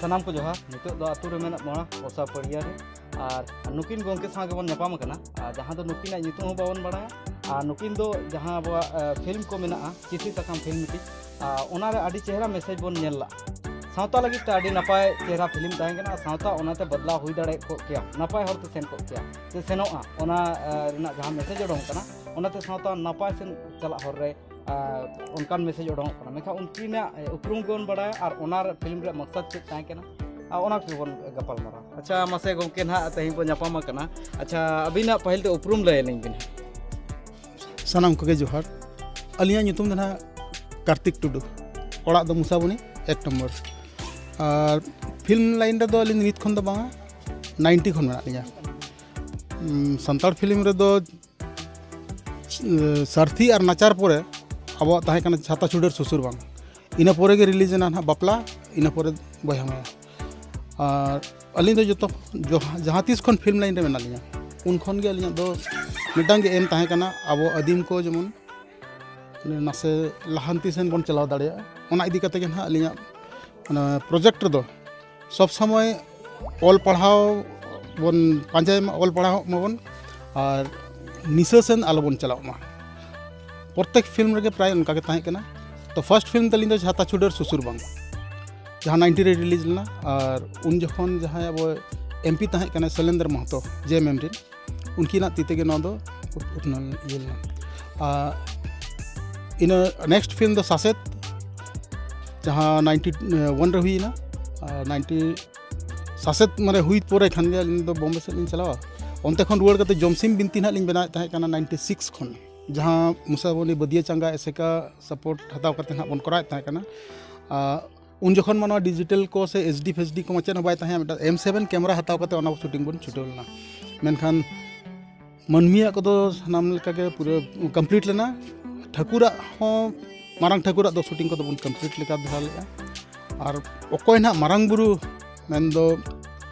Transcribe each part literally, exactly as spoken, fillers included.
ᱥᱟᱱᱟᱢ ᱠᱚ ᱡᱚᱦᱟᱨ᱾ ᱱᱤᱛᱚᱜ ᱫᱚ ᱟᱹᱛᱩ ᱨᱮ ᱢᱮᱱᱟᱜ ᱵᱚᱱᱟ ᱯᱚᱥᱟ ᱯᱟᱹᱲᱤᱭᱟᱹ ᱨᱮ, ᱟᱨ ᱱᱩᱠᱤᱱ ᱜᱚᱢᱠᱮ ᱥᱟᱶ ᱜᱮᱵᱚᱱ ᱧᱟᱯᱟᱢ ᱟᱠᱟᱱᱟ᱾ ᱟᱨ ᱡᱟᱦᱟᱸ ᱫᱚ ᱱᱩᱠᱤᱱᱟᱜ ᱧᱩᱛᱩᱢ ᱦᱚᱸ ᱵᱟᱵᱚᱱ ᱵᱟᱲᱟᱭᱟ, ᱟᱨ ᱱᱩᱠᱤᱱ ᱫᱚ ᱡᱟᱦᱟᱸ ᱟᱵᱚᱣᱟᱜ ᱯᱷᱤᱞᱢ ᱠᱚ ᱢᱮᱱᱟᱜᱼᱟ, ᱪᱤᱴᱷᱤ ᱥᱟᱠᱟᱢ ᱯᱷᱤᱞᱢ ᱢᱤᱫᱴᱤᱡ, ᱟᱨ ᱚᱱᱟᱨᱮ ᱟᱹᱰᱤ ᱪᱮᱦᱨᱟ ᱢᱮᱥᱮᱡᱽ ᱵᱚᱱ ᱧᱮᱞ ᱞᱟᱜᱼᱟ᱾ ᱥᱟᱶᱛᱟ ᱞᱟᱹᱜᱤᱫ ᱛᱮ ᱟᱹᱰᱤ ᱱᱟᱯᱟᱭ ᱪᱮᱦᱨᱟ ᱯᱷᱤᱞᱢ ᱛᱟᱦᱮᱸ ᱠᱟᱱᱟ᱾ ᱥᱟᱶᱛᱟ ᱚᱱᱟᱛᱮ ᱵᱚᱫᱞᱟᱣ ᱦᱩᱭ ᱫᱟᱲᱮ ᱠᱚᱜ ᱠᱮᱭᱟ, ᱱᱟᱯᱟᱭ ᱦᱚᱨ ᱛᱮ ᱥᱮᱱ ᱠᱚᱜ ᱠᱮᱭᱟ, ᱥᱮ ᱥᱮᱱᱚᱜᱼᱟ, ᱚᱱᱟ ᱨᱮᱱᱟᱜ ᱡᱟᱦᱟᱸ ᱢᱮᱥᱮᱡᱽ ᱚᱰᱚᱝ ᱠᱟᱱᱟ, ᱚᱱᱟᱛᱮ ᱥᱟᱶᱛᱟ ᱱᱟᱯᱟᱭ ᱥᱮᱱ ᱪᱟᱞᱟᱜ ᱦᱚᱨ ᱨᱮ ᱟᱨ ᱚᱱᱠᱟᱱ ᱢᱮᱥᱮᱡᱽ ᱚᱰᱚᱝᱚᱜ ᱠᱟᱱᱟ᱾ ᱢᱮᱱᱠᱷᱟᱱ ᱩᱱᱠᱤᱱᱟᱜ ᱩᱯᱨᱩᱢ ᱜᱮᱵᱚᱱ ᱵᱟᱲᱟᱭᱟ ᱟᱨ ᱚᱱᱟ ᱯᱷᱤᱞᱢ ᱨᱮᱭᱟᱜ ᱢᱚᱠᱥᱚᱫ ᱪᱮᱫ ᱛᱟᱦᱮᱸ ᱠᱟᱱᱟ, ᱟᱨ ᱚᱱᱟ ᱠᱚᱜᱮ ᱵᱚᱱ ᱜᱟᱯᱟᱞ ᱢᱟᱨᱟᱣᱟ᱾ ᱟᱪᱪᱷᱟ, ᱢᱟᱥᱮ ᱜᱚᱢᱠᱮ ᱱᱟᱦᱟᱜ ᱛᱮᱦᱮᱧ ᱵᱚᱱ ᱧᱟᱯᱟᱢ ᱟᱠᱟᱱᱟ᱾ ᱟᱪᱪᱷᱟ, ᱟᱹᱵᱤᱱᱟᱜ ᱯᱟᱹᱦᱤᱞ ᱛᱮ ᱩᱯᱨᱩᱢ ᱞᱟᱹᱭ ᱟᱹᱞᱤᱧ ᱵᱤᱱ᱾ ᱥᱟᱱᱟᱢ ᱠᱚᱜᱮ ᱡᱚᱦᱟᱨ᱾ ᱟᱹᱞᱤᱧᱟᱜ ᱧᱩᱛᱩᱢ ᱫᱚ ᱱᱟᱦᱟᱜ ᱠᱟᱨᱛᱤᱠ ᱴᱩᱰᱩ, ᱚᱲᱟᱜ ᱫᱚ ᱢᱩᱥᱟᱵᱚᱱᱤ ᱮᱠ ᱱᱚᱢᱵᱚᱨ᱾ ᱟᱨ ᱯᱷᱤᱞᱢ ᱞᱟᱭᱤᱱ ᱨᱮᱫᱚ ᱟᱹᱞᱤᱧ ᱱᱤᱛ ᱠᱷᱚᱱ ᱫᱚ ᱵᱟᱝᱟ, ᱱᱟᱭᱤᱱᱴᱤ ᱠᱷᱚᱱ ᱢᱮᱱᱟᱜ ᱞᱤᱧᱟ᱾ ᱩᱸ, ᱥᱟᱱᱛᱟᱲ ᱯᱷᱤᱞᱢ ᱨᱮᱫᱚ ᱥᱟᱨᱛᱷᱤ ᱟᱨ ᱱᱟᱪᱟᱨ ᱯᱚᱨᱮ ᱟᱵᱚᱣᱟᱜ ᱛᱟᱦᱮᱸ ᱠᱟᱱᱟ ᱪᱷᱟᱛᱟ ᱪᱷᱩᱰᱟᱹᱨ ᱥᱩᱥᱩᱨ ᱵᱟᱝ, ᱤᱱᱟᱹ ᱯᱚᱨᱮ ᱜᱮ ᱨᱤᱞᱤᱡᱽ ᱮᱱᱟ ᱱᱟᱦᱟᱜ ᱵᱟᱯᱞᱟ, ᱤᱱᱟᱹ ᱯᱚᱨᱮ ᱵᱚᱭᱦᱟ ᱢᱟᱭᱟ᱾ ᱟᱨ ᱟᱹᱞᱤᱧ ᱫᱚ ᱡᱚᱛᱚ ᱡᱚ- ᱡᱟᱦᱟᱸ ᱛᱤᱥ ᱠᱷᱚᱱ ᱯᱷᱤᱞᱢ ᱞᱟᱭᱤᱱ ᱨᱮ ᱢᱮᱱᱟᱜ ᱞᱤᱧᱟ, ᱩᱱ ᱠᱷᱚᱱ ᱜᱮ ᱟᱹᱞᱤᱧᱟᱜ ᱫᱚ ᱢᱤᱫᱴᱟᱝ ᱜᱮ ᱮᱢ ᱛᱟᱦᱮᱸ ᱠᱟᱱᱟ, ᱟᱵᱚ ᱟᱹᱫᱤᱢ ᱠᱚ ᱡᱮᱢᱚᱱ ᱱᱟᱥᱮ ᱞᱟᱦᱟᱱᱛᱤ ᱥᱮᱱ ᱵᱚᱱ ᱪᱟᱞᱟᱣ ᱫᱟᱲᱮᱭᱟᱜᱼᱟ, ᱚᱱᱟ ᱤᱫᱤ ᱠᱟᱛᱮ ᱜᱮ ᱱᱟᱦᱟᱜ ᱟᱹᱞᱤᱧᱟᱜ ᱚᱱᱟ ᱯᱨᱚᱡᱮᱠᱴ ᱨᱮᱫᱚ ᱥᱚᱵᱽ ᱥᱚᱢᱚᱭ ᱚᱞ ᱯᱟᱲᱦᱟᱣ ᱵᱚᱱ ᱯᱟᱸᱡᱟᱭ ᱢᱟ, ᱚᱞ ᱯᱟᱲᱦᱟᱣ ᱢᱟᱵᱚᱱ ᱟᱨ ᱱᱤᱥᱟᱹ ᱥᱮᱱ ᱟᱞᱚᱵᱚᱱ ᱪᱟᱞᱟᱜ ᱢᱟ᱾ ᱯᱨᱚᱛᱮᱠ ᱯᱷᱤᱞᱢ ᱨᱮᱜᱮ ᱯᱨᱟᱭ ᱚᱱᱠᱟ ᱜᱮ ᱛᱟᱦᱮᱸ ᱠᱟᱱᱟ᱾ ᱛᱚ, ᱯᱷᱟᱥᱴ ᱯᱷᱤᱞᱢ ᱛᱟᱹᱞᱤᱧ ᱫᱚ ᱪᱷᱟᱛᱟ ᱪᱷᱩᱰᱟᱹᱨ ᱥᱩᱥᱩᱨ ᱵᱟᱝ, ᱡᱟᱦᱟᱸ ᱱᱟᱭᱤᱱᱴᱤ ᱨᱮ ᱨᱤᱞᱤᱡᱽ ᱞᱮᱱᱟ᱾ ᱟᱨ ᱩᱱ ᱡᱚᱠᱷᱚᱱ ᱡᱟᱦᱟᱸᱭ ᱟᱵᱚ ᱮᱢᱯᱤ ᱛᱟᱦᱮᱸ ᱠᱟᱱᱟᱭ ᱥᱚᱭᱞᱮᱱᱫᱨᱚ ᱢᱟᱦᱟᱛᱚ, ᱡᱮ ᱮᱢ ᱮᱢ ᱨᱮᱱ, ᱩᱱᱠᱤᱱᱟᱜ ᱛᱤ ᱛᱮᱜᱮ ᱱᱚᱣᱟ ᱫᱚ ᱩᱛᱱᱟᱹᱣ ᱤᱭᱟᱹ ᱞᱮᱱᱟ᱾ ᱟᱨ ᱤᱱᱟᱹ ᱱᱮᱠᱥᱴ ᱯᱷᱤᱞᱢ ᱫᱚ ᱥᱟᱥᱮᱛ, ᱡᱟᱦᱟᱸ ᱱᱟᱭᱤᱱᱴᱤ ᱳᱣᱟᱱ ᱨᱮ ᱦᱩᱭᱮᱱᱟ᱾ ᱟᱨ ᱱᱟᱭᱤᱱᱴᱤ ᱥᱟᱥᱮᱛ ᱢᱟᱱᱮ ᱦᱩᱭ ᱯᱚᱨᱮ ᱠᱷᱟᱱ ᱜᱮ ᱟᱹᱞᱤᱧ ᱫᱚ ᱵᱚᱢᱵᱮ ᱥᱮᱫ ᱞᱤᱧ ᱪᱟᱞᱟᱣᱟ᱾ ᱚᱱᱛᱮ ᱠᱷᱚᱱ ᱨᱩᱣᱟᱹᱲ ᱠᱟᱛᱮ ᱡᱚᱢᱥᱤᱢ ᱵᱤᱱᱛᱤ ᱱᱟᱦᱟᱜ ᱞᱤᱧ ᱵᱮᱱᱟᱣᱮᱫ ᱛᱟᱦᱮᱸ ᱠᱟᱱᱟ ᱱᱟᱭᱤᱱᱴᱤ ᱥᱤᱠᱥ ᱠᱷᱚᱱ, ᱡᱟᱦᱟᱸ ᱢᱩᱥᱟᱵᱚᱱᱤ ᱵᱟᱹᱫᱤᱭᱟᱹ ᱪᱟᱸᱜᱟ ᱮᱥᱮᱠᱟ ᱥᱟᱯᱳᱨᱴ ᱦᱟᱛᱟᱣ ᱠᱟᱛᱮ ᱱᱟᱦᱟᱜ ᱵᱚᱱ ᱠᱚᱨᱟᱣᱮᱫ ᱛᱟᱦᱮᱸ ᱠᱟᱱᱟ᱾ ᱟᱨ ᱩᱱ ᱡᱚᱠᱷᱚᱱ ᱢᱟ ᱱᱚᱣᱟ ᱰᱤᱡᱤᱴᱮᱞ ᱠᱚ ᱥᱮ ᱮᱭᱤᱪ ᱰᱤ ᱯᱷᱮᱪ ᱰᱤ ᱠᱚᱢᱟ ᱪᱮᱫ ᱦᱚᱸ ᱵᱟᱭ ᱛᱟᱦᱮᱸ, ᱢᱤᱫᱴᱟᱝ ᱮᱢ ᱥᱮᱵᱷᱮᱱ ᱠᱮᱢᱮᱨᱟ ᱦᱟᱛᱟᱣ ᱠᱟᱛᱮ ᱚᱱᱟ ᱥᱩᱴᱤᱝ ᱵᱚᱱ ᱪᱷᱩᱴᱟᱹᱣ ᱞᱮᱱᱟ᱾ ᱢᱮᱱᱠᱷᱟᱱ ᱢᱟᱹᱱᱢᱤᱭᱟᱜ ᱠᱚᱫᱚ ᱥᱟᱱᱟᱢ ᱞᱮᱠᱟᱜᱮ ᱯᱩᱨᱟᱹ ᱠᱚᱢᱯᱞᱤᱴ ᱞᱮᱱᱟ᱾ ᱴᱷᱟᱹᱠᱩᱨᱟᱜ ᱦᱚᱸ, ᱢᱟᱨᱟᱝ ᱴᱷᱟᱹᱠᱩᱨᱟᱜ ᱫᱚ ᱥᱩᱴᱤᱝ ᱠᱚᱫᱚ ᱵᱚᱱ ᱠᱚᱢᱯᱞᱤᱴ ᱞᱮᱠᱟ ᱫᱷᱟᱨᱟ ᱞᱮᱫᱼᱟ᱾ ᱟᱨ ᱚᱠᱚᱭ ᱱᱟᱦᱟᱜ ᱢᱟᱨᱟᱝ ᱵᱩᱨᱩ ᱢᱮᱱᱫᱚ,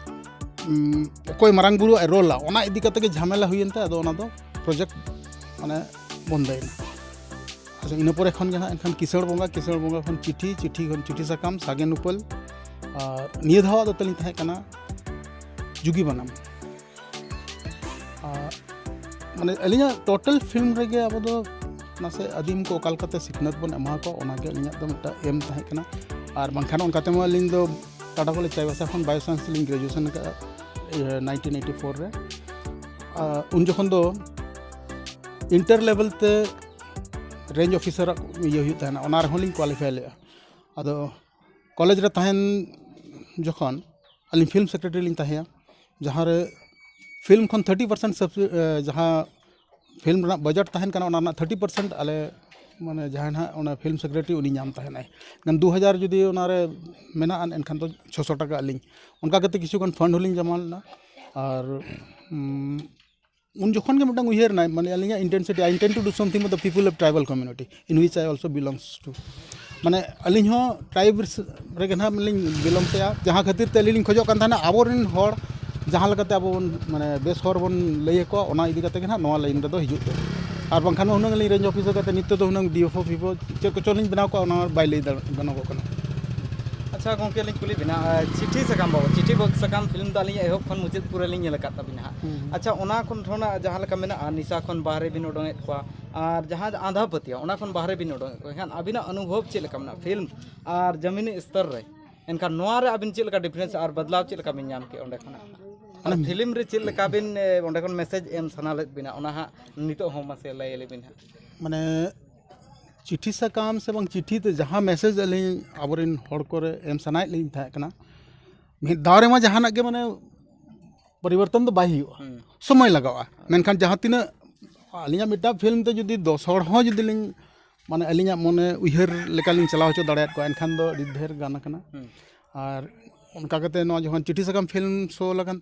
ᱩᱢ, ᱚᱠᱚᱭ ᱢᱟᱨᱟᱝ ᱵᱩᱨᱩᱣᱟᱜ ᱮ ᱨᱳᱞᱟ, ᱚᱱᱟ ᱤᱫᱤ ᱠᱟᱛᱮ ᱜᱮ ᱡᱷᱟᱢᱮᱞᱟ ᱦᱩᱭᱮᱱ ᱛᱮ ᱟᱫᱚ ᱚᱱᱟ ᱫᱚ ᱯᱨᱚᱡᱮᱠᱴ ᱢᱟᱱᱮ ᱵᱚᱱᱫᱚᱭᱮᱱᱟ᱾ ᱟᱪᱪᱷᱟ, ᱤᱱᱟᱹ ᱯᱚᱨᱮ ᱠᱷᱚᱱ ᱜᱮ ᱱᱟᱦᱟᱜ ᱮᱱᱠᱷᱟᱱ ᱠᱤᱥᱟᱹᱬ ᱵᱚᱸᱜᱟ, ᱠᱤᱥᱟᱹᱬ ᱵᱚᱸᱜᱟ ᱠᱷᱚᱱ ᱪᱤᱴᱷᱤ, ᱪᱤᱴᱷᱤ ᱠᱷᱚᱱ ᱪᱤᱴᱷᱤ ᱥᱟᱠᱟᱢ, ᱥᱟᱜᱮᱱ ᱩᱯᱟᱹᱞ, ᱟᱨ ᱱᱤᱭᱟᱹ ᱫᱷᱟᱣᱟᱜ ᱫᱚ ᱛᱟᱹᱞᱤᱧ ᱛᱟᱦᱮᱸ ᱠᱟᱱᱟ ᱡᱩᱜᱤ ᱵᱟᱱᱟᱢ᱾ ᱟᱨ ᱢᱟᱱᱮ ᱟᱹᱞᱤᱧᱟᱜ ᱴᱳᱴᱟᱞ ᱯᱷᱤᱞᱢ ᱨᱮᱜᱮ ᱟᱵᱚ ᱫᱚ ᱱᱟᱥᱮ ᱟᱹᱫᱤᱢ ᱠᱚ ᱚᱠᱟ ᱞᱮᱠᱟᱛᱮ ᱥᱤᱠᱷᱱᱟᱹᱛ ᱵᱚᱱ ᱮᱢᱟ ᱠᱚᱣᱟ, ᱚᱱᱟᱜᱮ ᱟᱹᱞᱤᱧᱟᱜ ᱫᱚ ᱢᱤᱫᱴᱟᱝ ᱮᱢ ᱛᱟᱦᱮᱸ ᱠᱟᱱᱟ᱾ ᱟᱨ ᱵᱟᱝᱠᱷᱟᱱ ᱚᱱᱠᱟ ᱛᱮᱢᱟ ᱟᱹᱞᱤᱧ ᱫᱚ ᱴᱟᱴᱟ ᱠᱚᱞᱮᱡᱽ ᱪᱟᱭᱵᱟᱥᱟ ᱠᱷᱚᱱ ᱵᱟᱭᱳ ᱥᱟᱭᱮᱱᱥ ᱞᱤᱧ ᱜᱨᱮᱡᱩᱭᱮᱥᱚᱱ ᱟᱠᱟᱫᱼᱟ ᱱᱟᱭᱤᱱᱴᱤᱱ ᱮᱭᱤᱴᱤ ᱯᱷᱳᱨ ᱨᱮ᱾ ᱟᱨ ᱩᱱ ᱡᱚᱠᱷᱚᱱ ᱫᱚ ᱤᱱᱴᱟᱨ ᱞᱮᱵᱮᱞ ᱛᱮ ᱨᱮᱧᱡᱽ ᱚᱯᱷᱤᱥᱟᱨᱟᱜ ᱤᱭᱟᱹ ᱦᱩᱭᱩᱜ ᱛᱟᱦᱮᱱᱟ, ᱚᱱᱟ ᱨᱮᱦᱚᱸ ᱞᱤᱧ ᱠᱳᱣᱟᱞᱤᱯᱷᱟᱭ ᱞᱮᱫᱼᱟ᱾ ᱟᱫᱚ ᱠᱚᱞᱮᱡᱽ ᱨᱮ ᱛᱟᱦᱮᱱ ᱡᱚᱠᱷᱚᱱ ᱟᱹᱞᱤᱧ ᱯᱷᱤᱞᱢ ᱥᱮᱠᱨᱮᱴᱟᱨᱤ ᱞᱤᱧ ᱛᱟᱦᱮᱸᱭᱟ, ᱡᱟᱦᱟᱸ ᱨᱮ ᱯᱷᱤᱞᱢ ᱠᱷᱚᱱ ᱛᱷᱟᱨᱴᱤ ᱯᱟᱨᱥᱮᱱᱴ ᱡᱟᱦᱟᱸ ᱯᱷᱤᱞᱢ ᱨᱮᱱᱟᱜ ᱵᱟᱡᱮᱴ ᱛᱟᱦᱮᱱ ᱠᱟᱱᱟ, ᱚᱱᱟ ᱨᱮᱱᱟᱜ ᱛᱷᱟᱨᱴᱤ ᱯᱟᱨᱥᱮᱱᱴ ᱟᱞᱮ ᱢᱟᱱᱮ ᱡᱟᱦᱟᱸᱭ ᱱᱟᱦᱟᱜ ᱚᱱᱟ ᱯᱷᱤᱞᱢ ᱥᱮᱠᱨᱮᱴᱟᱨᱤ ᱩᱱᱤ ᱧᱟᱢ ᱛᱟᱦᱮᱱᱟᱭ᱾ ᱮᱱᱠᱷᱟᱱ ᱫᱩ ᱦᱟᱡᱟᱨ ᱡᱩᱫᱤ ᱚᱱᱟᱨᱮ ᱢᱮᱱᱟᱜᱼᱟ, ᱮᱱᱠᱷᱟᱱ ᱫᱚ ᱪᱷᱚᱥᱚ ᱴᱟᱠᱟ ᱟᱹᱞᱤᱧ᱾ ᱚᱱᱠᱟ ᱠᱟᱛᱮ ᱠᱤᱪᱷᱩ ᱜᱟᱱ ᱯᱷᱟᱱᱰ ᱦᱚᱸᱞᱤᱧ ᱡᱚᱢᱟ ᱞᱮᱫᱟ᱾ ᱟᱨ ᱩᱱ ᱡᱚᱠᱷᱚᱱ ᱜᱮ ᱢᱤᱫᱴᱟᱝ ᱩᱭᱦᱟᱹᱨ ᱮᱱᱟ, ᱢᱟᱱᱮ ᱟᱹᱞᱤᱧᱟᱜ intensity, I intend to do something with the people of tribal community in which I also belongs to. ᱢᱟᱱᱮ ᱟᱹᱞᱤᱧ ᱦᱚᱸ ᱴᱨᱟᱭᱤᱵᱽ ᱨᱮᱜᱮ ᱱᱟᱦᱟᱜ ᱞᱤᱧ ᱵᱤᱞᱚᱝ ᱛᱮᱭᱟ, ᱡᱟᱦᱟᱸ ᱠᱷᱟᱹᱛᱤᱨ ᱛᱮ ᱟᱹᱞᱤᱧ ᱞᱤᱧ ᱠᱷᱚᱡᱚᱜ ᱠᱟᱱ ᱛᱟᱦᱮᱱᱟ ᱟᱵᱚᱨᱮᱱ ᱦᱚᱲ ᱡᱟᱦᱟᱸ ᱞᱮᱠᱟᱛᱮ ᱟᱵᱚ ᱵᱚᱱ ᱢᱟᱱᱮ ᱵᱮᱥ ᱦᱚᱨ ᱵᱚᱱ ᱞᱟᱹᱭ ᱟᱠᱚᱣᱟ, ᱚᱱᱟ ᱤᱫᱤ ᱠᱟᱛᱮ ᱜᱮ ᱱᱟᱦᱟᱜ ᱱᱚᱣᱟ ᱞᱟᱭᱤᱱ ᱨᱮᱫᱚ ᱦᱤᱡᱩᱜ ᱯᱮ᱾ ᱟᱨ ᱵᱟᱝᱠᱷᱟᱱ ᱢᱟ ᱦᱩᱱᱟᱹᱝ ᱟᱹᱞᱤᱧ ᱨᱮᱧᱡᱽ ᱚᱯᱷᱤᱥᱟᱨ ᱠᱟᱛᱮ ᱱᱤᱛᱚᱜ ᱫᱚ ᱦᱩᱱᱟᱹᱝ ᱰᱤ ᱮᱯᱷ ᱳ ᱯᱷᱤᱯᱷ ᱳ ᱪᱮᱫ ᱠᱚᱪᱚ ᱞᱤᱧ ᱵᱮᱱᱟᱣ ᱠᱚᱣᱟ, ᱚᱱᱟ ᱵᱟᱭ ᱞᱟᱹᱭ ᱫᱟᱲᱮ ᱜᱟᱱᱚᱜᱚᱜ ᱠᱟᱱᱟ᱾ ᱟᱪᱪᱷᱟ ᱜᱚᱢᱠᱮ, ᱞᱤᱧ ᱠᱩᱞᱤ ᱵᱮᱱᱟ, ᱟᱨ ᱪᱤᱴᱷᱤ ᱥᱟᱠᱟᱢ ᱵᱟᱵᱚᱫ, ᱪᱤᱴᱷᱤ ᱵᱚ- ᱥᱟᱠᱟᱢ ᱯᱷᱤᱞᱢ ᱫᱚ ᱟᱹᱞᱤᱧ ᱮᱦᱚᱵ ᱠᱷᱚᱱ ᱢᱩᱪᱟᱹᱫ ᱯᱩᱨᱟᱹ ᱞᱤᱧ ᱧᱮᱞ ᱟᱠᱟᱫ ᱛᱟᱵᱤᱱᱟ ᱦᱟᱸᱜ᱾ ᱟᱪᱪᱷᱟ, ᱚᱱᱟ ᱠᱷᱚᱱ ᱛᱷᱚᱲᱟ ᱡᱟᱦᱟᱸ ᱞᱮᱠᱟ ᱢᱮᱱᱟᱜᱼᱟ, ᱱᱤᱥᱟ ᱠᱷᱚᱱ ᱵᱟᱦᱨᱮ ᱵᱤᱱ ᱚᱰᱚᱝᱮᱫ ᱠᱚᱣᱟ, ᱟᱨ ᱡᱟᱦᱟᱸ ᱟᱸᱫᱷᱟ ᱯᱟᱹᱛᱭᱟᱹᱣ, ᱚᱱᱟ ᱠᱷᱚᱱ ᱵᱟᱦᱨᱮ ᱵᱤᱱ ᱚᱰᱚᱝᱮᱫ ᱠᱚᱣᱟ, ᱮᱱᱠᱷᱟᱱ ᱟᱹᱵᱤᱱᱟᱜ ᱚᱱᱩᱵᱷᱚᱵᱽ ᱪᱮᱫ ᱞᱮᱠᱟ ᱢᱮᱱᱟᱜᱼᱟ ᱯᱷᱤᱞᱢ ᱟᱨ ᱡᱟᱢᱤᱱᱤ ᱥᱛᱚᱨ ᱨᱮ? ᱮᱱᱠᱷᱟᱱ ᱱᱚᱣᱟ ᱨᱮ ᱟᱹᱵᱤᱱ ᱪᱮᱫ ᱞᱮᱠᱟ ᱰᱤᱯᱷᱟᱨᱮᱱᱥ ᱟᱨ ᱵᱟᱫᱞᱟᱣ ᱪᱮᱫ ᱞᱮᱠᱟ ᱵᱤᱱ ᱧᱟᱢ ᱠᱮᱫᱼᱟ ᱚᱸᱰᱮ ᱠᱷᱚᱱᱟᱜ? ᱟᱨ ᱯᱷᱤᱞᱢ ᱨᱮ ᱪᱮᱫ ᱞᱮᱠᱟ ᱵᱤᱱ, ᱮ, ᱚᱸᱰᱮ ᱠᱷᱚᱱ ᱢᱮᱥᱮᱡᱽ ᱮᱢ ᱥᱟᱱᱟ ᱞᱮᱫ ᱵᱤᱱᱟ, ᱚᱱᱟ ᱦᱟᱸᱜ ᱱᱤᱛᱚᱜ ᱦᱚᱸ ᱢᱟᱥᱮ ᱞᱟᱹᱭ ᱟᱞᱮ ᱵᱤᱱ ᱦᱟᱸᱜ᱾ ᱢᱟᱱᱮ ᱪᱤᱴᱷᱤ ᱥᱟᱠᱟᱢ ᱥᱮ ᱵᱟᱝ ᱪᱤᱴᱷᱤ ᱛᱮ ᱡᱟᱦᱟᱸ ᱢᱮᱥᱮᱡᱽ ᱟᱹᱞᱤᱧ ᱟᱵᱚᱨᱮᱱ ᱦᱚᱲ ᱠᱚᱨᱮ ᱮᱢ ᱥᱟᱱᱟᱭᱮᱫ ᱞᱤᱧ ᱛᱟᱦᱮᱸ ᱠᱟᱱᱟ, ᱢᱤᱫ ᱫᱟᱣ ᱨᱮᱢᱟ ᱡᱟᱦᱟᱱᱟᱜ ᱜᱮ ᱢᱟᱱᱮ ᱯᱚᱨᱤᱵᱚᱨᱛᱚᱱ ᱫᱚ ᱵᱟᱭ ᱦᱩᱭᱩᱜᱼᱟ, ᱥᱚᱢᱚᱭ ᱞᱟᱜᱟᱜᱼᱟ᱾ ᱢᱮᱱᱠᱷᱟᱱ ᱡᱟᱦᱟᱸ ᱛᱤᱱᱟᱹᱜ ᱟᱹᱞᱤᱧᱟᱜ ᱢᱤᱫᱴᱟᱝ ᱯᱷᱤᱞᱢ ᱛᱮ ᱡᱩᱫᱤ ᱫᱚᱥ ᱦᱚᱲ ᱦᱚᱸ ᱡᱩᱫᱤ ᱞᱤᱧ ᱢᱟᱱᱮ ᱟᱹᱞᱤᱧᱟᱜ ᱢᱚᱱᱮ ᱩᱭᱦᱟᱹᱨ ᱞᱮᱠᱟᱞᱤᱧ ᱪᱟᱞᱟᱣ ᱦᱚᱪᱚ ᱫᱟᱲᱮᱭᱟᱫ ᱠᱚᱣᱟ, ᱮᱱᱠᱷᱟᱱ ᱫᱚ ᱟᱹᱰᱤ ᱰᱷᱮᱨ ᱜᱟᱱ ᱟᱠᱟᱱᱟ᱾ ᱟᱨ ᱚᱱᱠᱟ ᱠᱟᱛᱮ ᱱᱚᱣᱟ ᱡᱚᱠᱷᱚᱱ ᱪᱤᱴᱷᱤ ᱥᱟᱠᱟᱢ ᱯᱷᱤᱞᱢ ᱥᱳ ᱞᱮᱠᱷᱟᱱ